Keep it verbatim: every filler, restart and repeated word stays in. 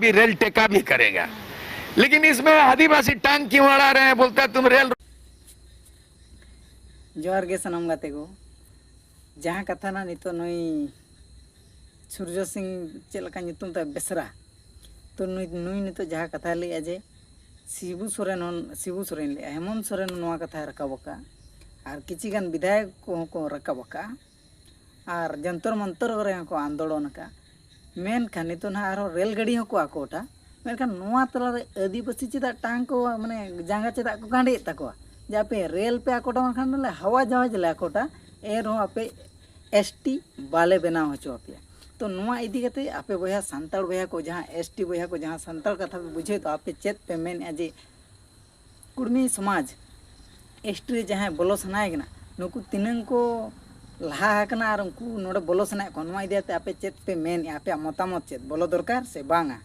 भी रेल टेका भी करेगा। लेकिन इसमें आदिवासी टांग क्यों अड़ा रहे हैं, बोलता है, "तुम रेल।" ᱡᱚᱦᱟᱨ ᱜᱮ ᱥᱟᱱᱟᱢ ᱜᱟᱛᱮ ᱠᱚ᱾ ᱡᱟᱦᱟᱸ ᱠᱟᱛᱷᱟ ᱱᱟᱜ ᱱᱤᱛᱚᱜ ᱱᱩᱭ ᱥᱩᱨᱡᱚ ᱥᱤᱝ, ᱪᱮᱫ ᱞᱮᱠᱟ ᱧᱩᱛᱩᱢ ᱛᱟᱭ, ᱵᱮᱥᱨᱟ, ᱛᱚ ᱱᱩᱭ ᱱᱩᱭ ᱱᱤᱛᱚᱜ ᱡᱟᱦᱟᱸ ᱠᱟᱛᱷᱟᱭ ᱞᱟᱹᱭᱮᱜᱼᱟ ᱡᱮ ᱥᱤᱵᱩ ᱥᱚᱨᱮᱱ ᱦᱚᱸ, ᱥᱤᱵᱩ ᱥᱚᱨᱮᱱ ᱞᱟᱹᱭᱮᱜᱼᱟ, ᱦᱮᱢᱚᱱᱛ ᱥᱚᱨᱮᱱ ᱦᱚᱸ ᱱᱚᱣᱟ ᱠᱟᱛᱷᱟᱭ ᱨᱟᱠᱟᱵ ᱟᱠᱟᱫᱼᱟ᱾ ᱟᱨ ᱠᱤᱪᱷᱤ ᱜᱟᱱ ᱵᱤᱫᱷᱟᱭᱚᱠ ᱠᱚᱦᱚᱸ ᱠᱚ ᱨᱟᱠᱟᱵ ᱟᱠᱟᱫᱼᱟ᱾ ᱟᱨ ᱡᱚᱱᱛᱚᱨ ᱢᱚᱱᱛᱚᱨ ᱠᱚᱨᱮ ᱦᱚᱸᱠᱚ ᱟᱱᱫᱳᱞᱚᱱ ᱟᱠᱟᱫᱼᱟ᱾ ᱢᱮᱱᱠᱷᱟᱱ ᱱᱤᱛᱚᱜ ᱱᱟᱦᱟᱜ ᱟᱨᱦᱚᱸ ᱨᱮᱞ ᱜᱟᱹᱰᱤ ᱦᱚᱸᱠᱚ ᱟᱠᱚᱴᱟ᱾ ᱢᱮᱱᱠᱷᱟᱱ ᱱᱚᱣᱟ ᱛᱟᱞᱟᱨᱮ ᱟᱹᱫᱤᱵᱟᱹᱥᱤ ᱪᱮᱫᱟᱜ ᱴᱟᱝ ᱠᱚ, ᱢᱟᱱᱮ ᱡᱟᱸᱜᱟ ᱪᱮᱫᱟᱜ ᱠᱚ ᱜᱟᱸᱰᱮᱭᱮᱫ ᱛᱟᱠᱚᱣᱟ? ᱡᱮ ᱟᱯᱮ ᱨᱮᱞ ᱯᱮ ᱟᱠᱚᱴᱟ, ᱢᱮᱱᱠᱷᱟᱱ ᱫᱚᱞᱮ ᱦᱟᱣᱟ ᱡᱟᱦᱟᱡᱽ ᱞᱮ ᱟᱠᱚᱴᱟ, ᱮᱱ ᱨᱮᱦᱚᱸ ᱟᱯᱮ ᱮᱥ ᱴᱤ ᱵᱟᱞᱮ ᱵᱮᱱᱟᱣ ᱦᱚᱪᱚ ᱟᱯᱮᱭᱟ᱾ ᱛᱚ ᱱᱚᱣᱟ ᱤᱫᱤ ᱠᱟᱛᱮ ᱟᱯᱮ ᱵᱚᱭᱦᱟ ᱥᱟᱱᱛᱟᱲ ᱵᱚᱭᱦᱟ ᱠᱚ, ᱡᱟᱦᱟᱸ ᱮᱥ ᱴᱤ ᱵᱚᱭᱦᱟ ᱠᱚ, ᱡᱟᱦᱟᱸ ᱥᱟᱱᱛᱟᱲ ᱠᱟᱛᱷᱟ ᱯᱮ ᱵᱩᱡᱷᱟᱹᱣ ᱫᱚ, ᱟᱯᱮ ᱪᱮᱫ ᱯᱮ ᱢᱮᱱᱮᱫᱼᱟ ᱡᱮ ᱠᱩᱲᱢᱤ ᱥᱚᱢᱟᱡᱽ ᱮᱥ ᱴᱤ ᱨᱮ ᱡᱟᱦᱟᱸᱭ ᱵᱚᱞᱚ ᱥᱟᱱᱟᱭᱮ ᱠᱟᱱᱟ, ᱱᱩᱠᱩ ᱛᱤᱱᱟᱹᱝ ᱠᱚ ᱞᱟᱦᱟ ᱟᱠᱟᱱᱟ ᱟᱨ ᱩᱱᱠᱩ ᱱᱚᱰᱮ ᱵᱚᱞᱚ ᱥᱟᱱᱟᱭᱮᱫ ᱠᱚᱣᱟ? ᱱᱚᱣᱟ ᱤᱫᱤ ᱠᱟᱛᱮ ᱟᱯᱮ ᱪᱮᱫ ᱯᱮ ᱢᱮᱱᱮᱫᱼᱟ? ᱟᱯᱮᱭᱟᱜ ᱢᱚᱛᱟᱢᱚᱛ ᱪᱮᱫ, ᱵᱚᱞᱚ ᱫᱚᱨᱠᱟᱨ ᱥᱮ ᱵᱟᱝᱟ?